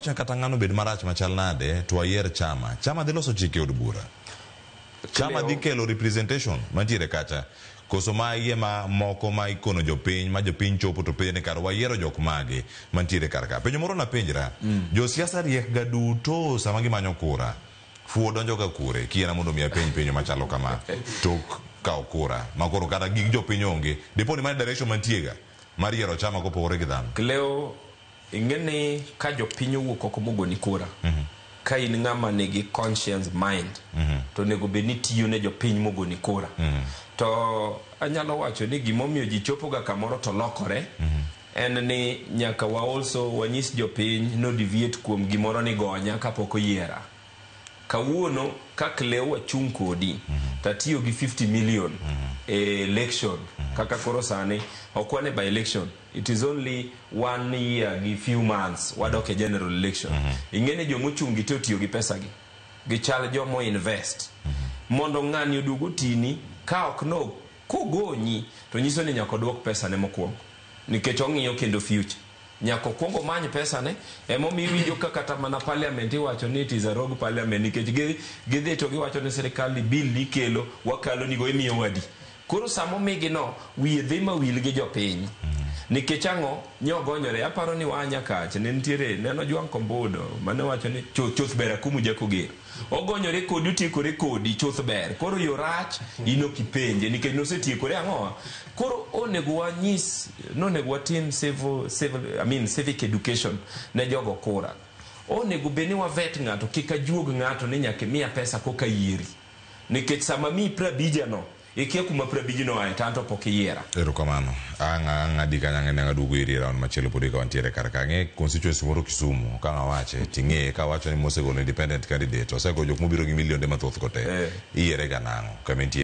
Cha kata ng'ano bed marach machal nade to wayier chama. Chama dhi loso chike od bura. Chama dhi kelo representation mantiere kacha. Koso ma iye ma moko ma ikono jopiny ma jopiny chopo to penjo ni kar wayiero jok mage mantiere kar ka. Penjo moro napenjra. Josiasa riek ga duto sama gimanyo kura. Fuwo donjo ga kure? Kiyiena mondo mi apenj penjo machalo kama tok kawo kura. Ma koro kata gik jopiny onge. Dipo ni mano e direction mantie ga mar yiero chama kopogore gi dhano. Cleo, ing'e ni ka jopiny owuok oko mogoni kura, ka in ng'ama nigi conscience mind, to onego bed ni tiyo ne jopiny mogoni kura. To anyalo wacho ni gimomiyo ji chopoga kamoro to lokore, en ni nyaka wa also wanyis jopiny no deviate kuom gimoro ni gonya kapok oyiera. Kawuono ka Cleo wachung' kodi to atiyo gi 50 million e election kaka koro sani ok wan e by election it is only one year gi few months wadok e general election. Ing'e ni jomochung' gi te otiyo gi pesa gi gichal jomo invest mondo ng'ani oduog otini ka ok no kogonyi to nyiso ni nyaka oduok pesa ne mokwongo nikech ong'iyo kendo future nyaka okwong omany pesa ne emomiyo iwinjo ka kata mana parliament iwacho ni it is a rogue parliament nikech gidhi to giwacho ni sirikal ni bill ikelo wakalo nigo imiyo wadi koro sama omigi no wiye dhi mawil gi jopiny nikech ang'o nyogonyore aparo ni waa nyakach ne nitiere neno Jwang' Kombudo mane wacho ni chuth chuth ber akumu jakoger ogonyore kodi otiekore kodi chuth ber koro yo rach in ok ipenje nikech nosetiekore ang'owa koro onego wanyis nonego watim civil, I mean, civic education ne jogo kura onego bed ni wavet ng'ato kik ajuog ng'ato ni nyaka imiya pesa koka yieri nikech sama miyi prabija no ikia kuma prabijno ae to an to pok iyiera. Erokamano. Ang' ang' adi kanyo ang'e ni ang' aduogo iri e round machielo pod ka wantiere kar ka. Ang'e constituency moro Kisumu ka ang' awache ting'eye ka awacho ni mosegolo independent candidate osego jok mobiro gi milionde mathoth go te. Eh. Iyiere ga nang'o kama entie.